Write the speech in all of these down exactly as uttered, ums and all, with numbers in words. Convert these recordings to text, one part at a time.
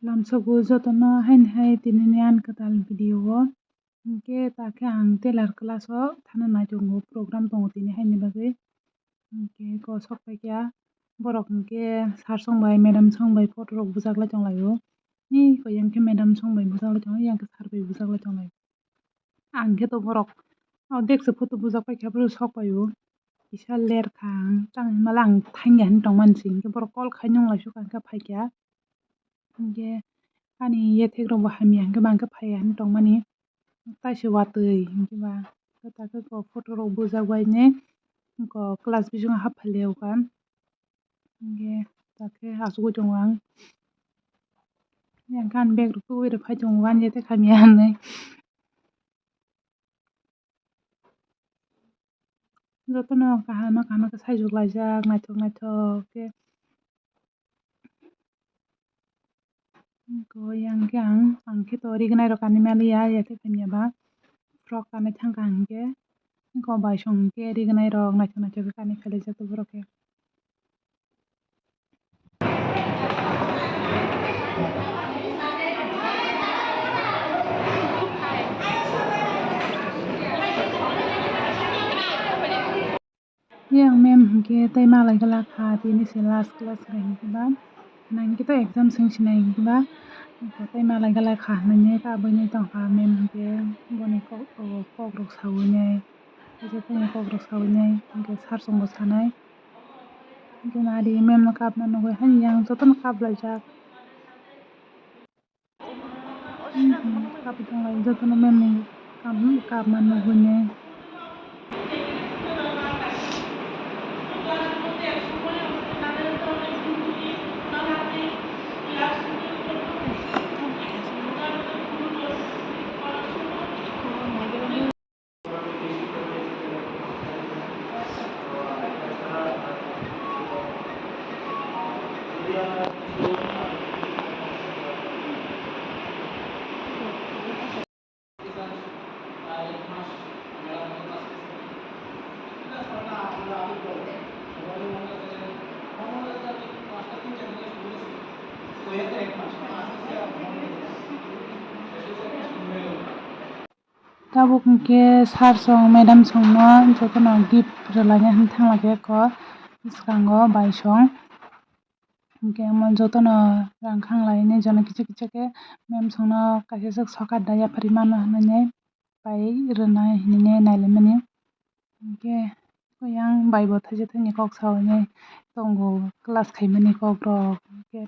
Lamsogo jotono haini hai tinini ani kwtal video o. Hinkhe takhe ang tailor class o thana naitongo, program tongo tini haini bagwi. Hinkhe ko sok paikha borok hinkhe sir song bai madam song bai photo rok bujaklai tonglaio. Ni ko yang khe madam song bai bujaklai tongo, yang khe sir bai bujaklai tonglaio. Ang khe to borok o dekse photo bujak paikha, borok sok paio. Kisa ler kha ang, tang hwnmale ang thangya hinwi tongmani se, hinkhe borok call khai nung laisuk ang khe phaikha. Hinkhe ani yethek rokbo hamya hinkhe ba ang khe phaiya hinwi tongmani. Taise watwi hinkhe ba, takhe ko photo rok bujak bai ne ko class bisingo hap phailaio kha. Hinkhe takhe achugwi tongo ang. Yang khe ani bag rok tubui rok phai tongo, ani yethek hamya hinwi. Jotono kaham kaham khe saijuk laijak, naithok naithok khe. Ko yang khe ang, ang khe to rignai rok kanwi maliya, ya khe kanya ba frock kanwi thangkha ang khe. Ko bai song khe rignai rok naithok naithok khe kanwi phailaijak to borok khe. Yang ma'am hinkhe tei malai glak kha, tini se last class bai hinkhe ba, nang khe to exam swng sinai hinkhe ba, tei malai glak kha hinwi kabui tongkha ma'am hinkhe boni kok rok sawi nai. Kaisa tongni kok rok sawi nai, hinkhe sir chwngbo sanai. Hinkhe nadi ma'am no kapna nugwi, hani yang jotono kaplaijak. Kapwi tonglaio, jotono ma'am ni kap-, kapma nugwi nai. Tabuk hinkhe sir song madam songno jotono gift rwlaina hinwi thanglaikha kho bwskango bai song. Hinkhe omo jotono rang khanglai hinwi jotono kichik kichik khe ma'am songno kaisa swk sokat da yapharwi mano hinwi pai rwna hinwi nailaimani. Hinkhe yang bai bo thaisa thaini kok saui nai tongo, class khaimani kok rok. Hinkhe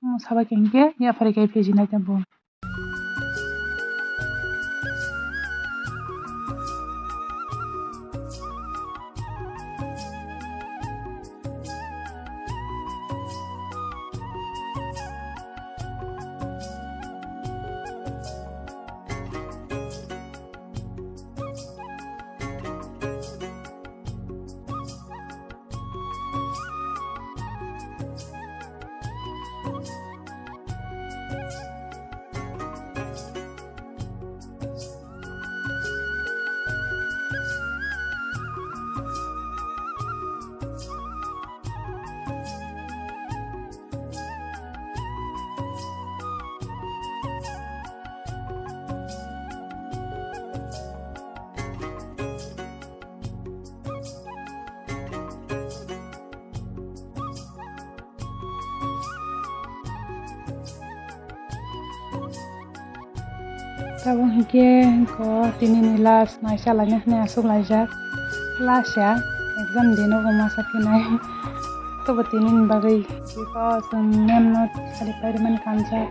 omo sabai khe hinkhe yapharwi khe phejinai tabuk. Tabuk hinkhe ko tinini last naisalaina hinwi achuk laijak. Last ya, exam day no bo masa phinai. Tobo tinini bagwi ko chwng ma'am no sari pairwmani kanjak.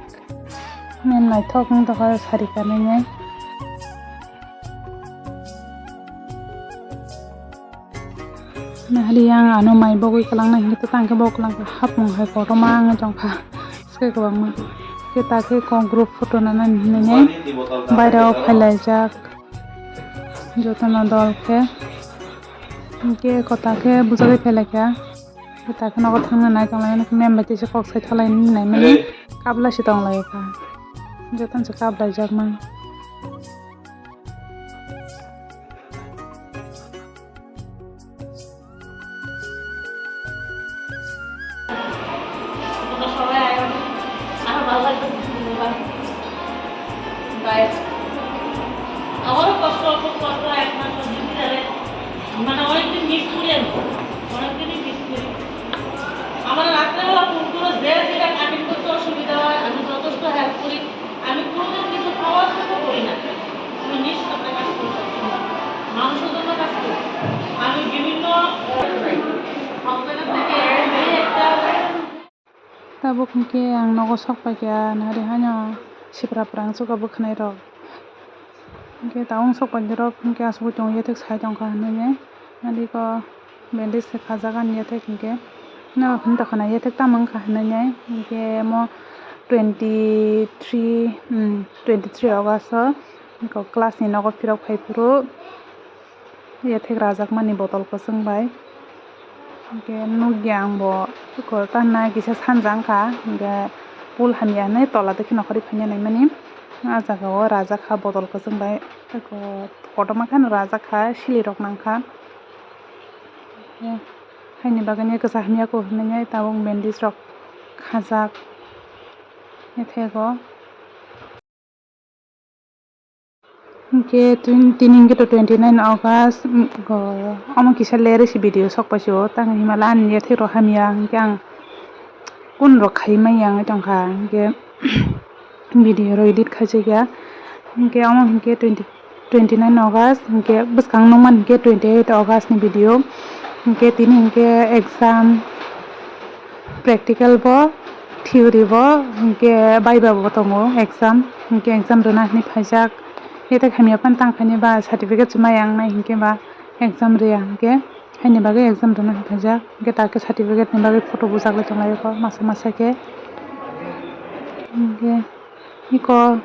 Ma'am naithok wng tongkha sari kanwi nai. Nahali yang ano mai bogwi kwlangna hinkhe to tangkhe bo kwlangkha hapmung hai kotorma wngwi tongkha swkhe kwbangma. Khe takhe kok group photo nanani hinwi bairao phailaijak jotono dol khe. Hinkhe kwtal khe bujagwi phailaikha. Khe takhe nogo thangna nai tonglai ma'am bai tisa kok saithalai naimani kabla se tonglaikha. Jotono se kablaijak man. ভাই, আমারও কষ্ট, খুব কষ্ট, এক মাস হচ্ছে কি জানে, মানে অনেকদিন মিস করি আমি, অনেকদিনই মিস করি। আমার রাত্রেবেলা ফোন করে যে যেটা কাটিং করতে অসুবিধা হয়, আমি যথেষ্ট হেল্প করি। আমি কোনোদিন কিছু খাওয়া দাওয়া করি না, আমি নিঃস্বার্থে কাজ করি সবসময়, মানুষের জন্য কাজ করি। আমি বিভিন্ন, আহ, ফাংশনের থেকে এই একটা Tabuk hwnkhe ang nogo sok paikha, nari haino sipra phrang suka bwkhwnai rok. Hwnkhe tabuk sok paikha rok hwnkhe asugui tongo, yathek sai tongkha hinwi. Nari ko bandage se khajak ani yathek hwnkhe. Norok hwn tongkha na yathek tamo wngkha hinwi. Hwnkhe omo twenty three, hmm, twenty three August o class ni nogo phirok phai phuru. Yathek rajakmani botol kwchwng bai. Hwnkhe nukya ang bo, eko tanai kisa sanja wngkha, hwnkhe pool hamya hinwi tola dikhe nokhorwi phaina naimani. Ah jaga o rajakha botol kwchwng bai, eko kotorma kheno rajakha, silirok nangkha. Haini bagwi kwchak hamya kok hinwi tabuk bandage rok khajak yathego. Hwnkhe twen-, tini hwnkhe to twenty nine August, um, go, omo kisa ler se video sok paisio, tang himala ani yathek rok hamya, hwnkhe ang kun rok khai manya wngwi tongkha, hwnkhe video rok edit khaijakya, hwnkhe omo hwnkhe twenty, twenty nine August, hwnkhe bwskang nukmani hwnkhe twenty eight August ni video, hwnkhe tini hwnkhe exam. Practical bo, theory bo, hwnkhe viva bo tongo exam, hwnkhe exam rwna hinwi phaijak. Yathek hamya phano tangkhaini ba certificate se maya wngnai, hwnkhe ba exam rwya hwnkhe haini bagwi exam rwna hinwi phaijak. Hwnkhe takhe certificate ni bagwi photo bujaklai tonglaio masa masa khe. Hwnkhe. Eko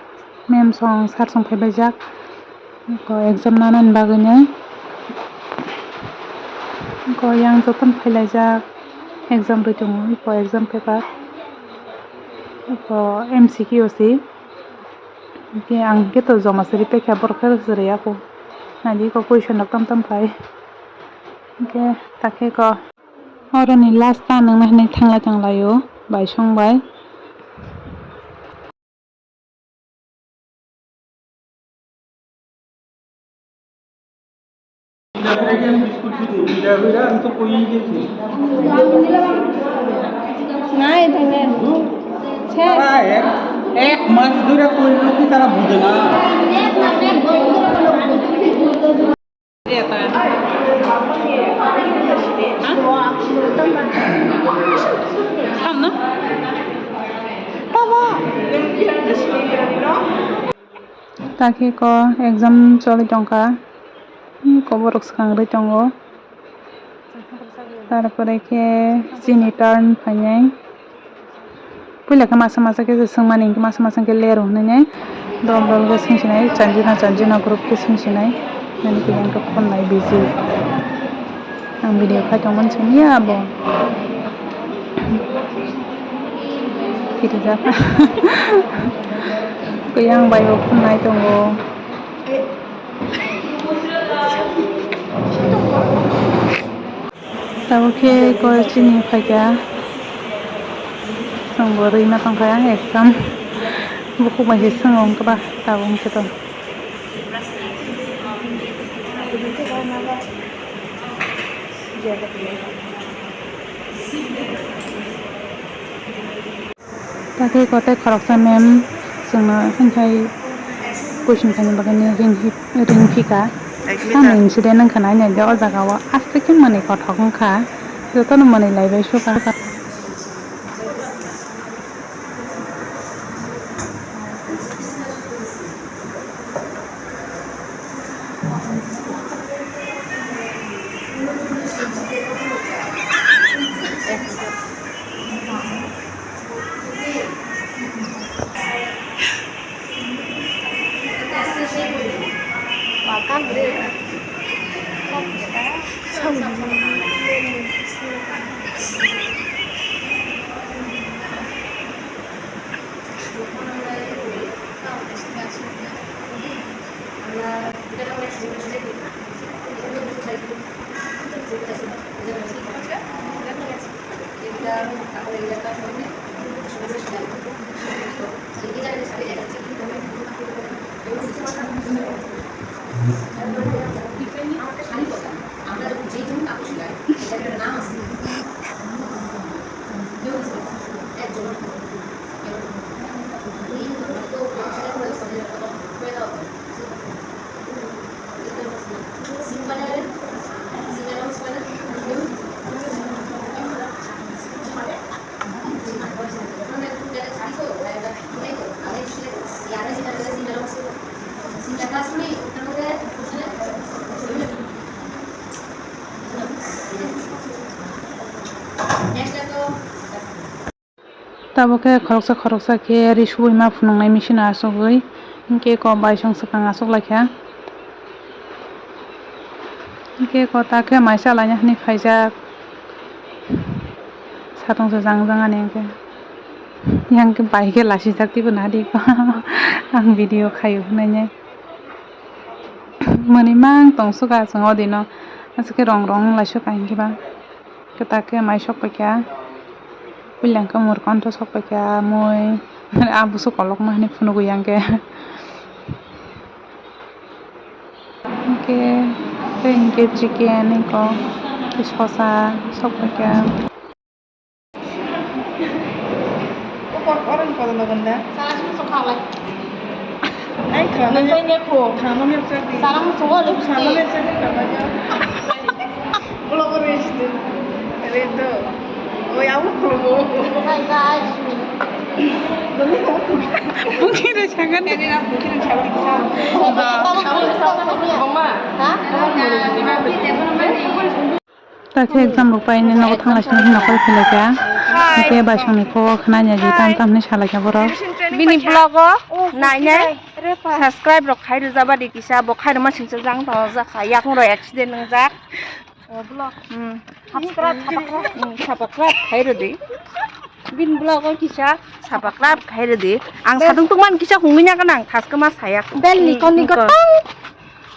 ma'am song, sir song phaibaijak. Eko exam nanani bagwino. Eko yang jotono phailaijak. Exam rwi tongo. Eko exam paper. Eko M C Q se. Hwnkhe ang khe to joma se riphaikha, borok khe rwchwrwi ya kho. Naidi eko question rok tam tam phai. Hwnkhe takhe eko. Oroni last ta nangna hinwi thanglai tanglaio, baisong bai. নাই, এখানে। শেষ। তারা এক, এক মাস ধরে করলো কি তারা বুঝে না। Takhe ko exam choli tongkha, hmm, koborok swkang rwi tongo. Tarpore khe chini turn phainai. Puila khe masa masa khe se swngmani, hinkhe masa masa hinkhe lero hinwi nai dol dol khe swngsinai, chanjina chanjina group khe swngsinai. Nani khe yang khe phone nai busy. Ang video khai tongmani simi ya abo. Kirijak. Kuyang bai bo phone nai tongo. Tabuk khe koi chini phaikha, chwngbo rwima tongkha exam. Bukhuk bai se swngo wngkha ba tabuk hwnkhe to. Takhe kotai khoroksa ma'am chwngno hinkhai question khaina bagwi ring hi-, ring phika. Tamni incident wngkha nai naidi o jaga o aste khe manwi kothok wngkha, jotono manwi laibai suka. Tabuk khe khoroksa khoroksa khe ri subui ma phunuknai machine o achugwi, hinkhe eko baisong swkang achuk lai kha. Hinkhe eko ta khe mai cha laina hinwi phaijak. Satung se jang jang ani hinkhe. Yang khe bai khe lasijak teibo nadi ko. Ang video khaio hinwi. Mwnwi mang tong suka chwng o dino. Aswk khe rong rong lai suka hinkhe ba. Kwtak khe mai sok paikha. Puila khe murkon tho sok paikha mui. A busu kolokma hinwi phunugwi yang khe. Hinkhe tei hinkhe chicken eko tei sosa sok paikha. Oro ni kotor logon da. Sara sung sung khaklai. Ai khana. Nang sai ne kho. Khana ni chak di. Sara sung sung khaklai. Khana ni chak di khana ya. Vlog re sidi. Re do. O ya u khlo. Hai guys. Bukhi re sangan. Ini na bukhi re sangan kisa. Mama. Ha? Ta khe exam rok pai ni nogo thang lai sini nokhor philai kha. Hwnkhe bai songni kok khna nya ji tam tam hinwi salai kha borok. Bini vlog o nai nai subscribe rok khai rwjak ba di kisa, bo khai rwma singsa jang tong jak kha, yakung rok accident wngjak. Hmm. Subscribe, subscribe. Hmm, subscribe khai rw di. Bini vlog o kisa subscribe khai rw di. Ang satung tungmani kisa hungwi nya gwnang thaskhe ma saya. Bell ni kon ni kon tong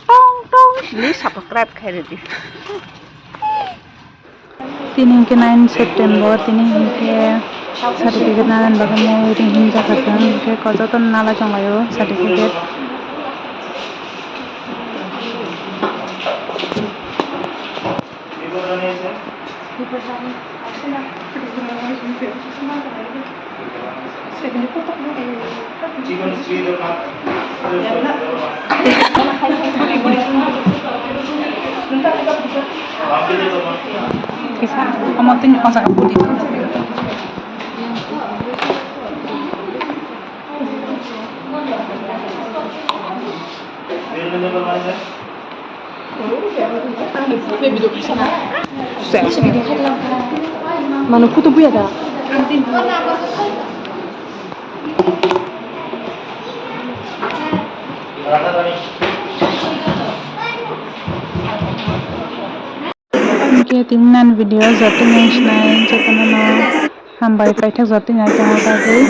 tong tong sini subscribe khai rw di. Tini hwnkhe nine September, tini hwnkhe certificate nana bagwi mui ring himjak kha chwng, hwnkhe jotono nalai tonglaio certificate. Kisa, omo tini o jaga budi. Mano kutu buya da. Hwnkhe tini nani video joto nai sinai jotono no hambai paithak joto nai tongna bagwi.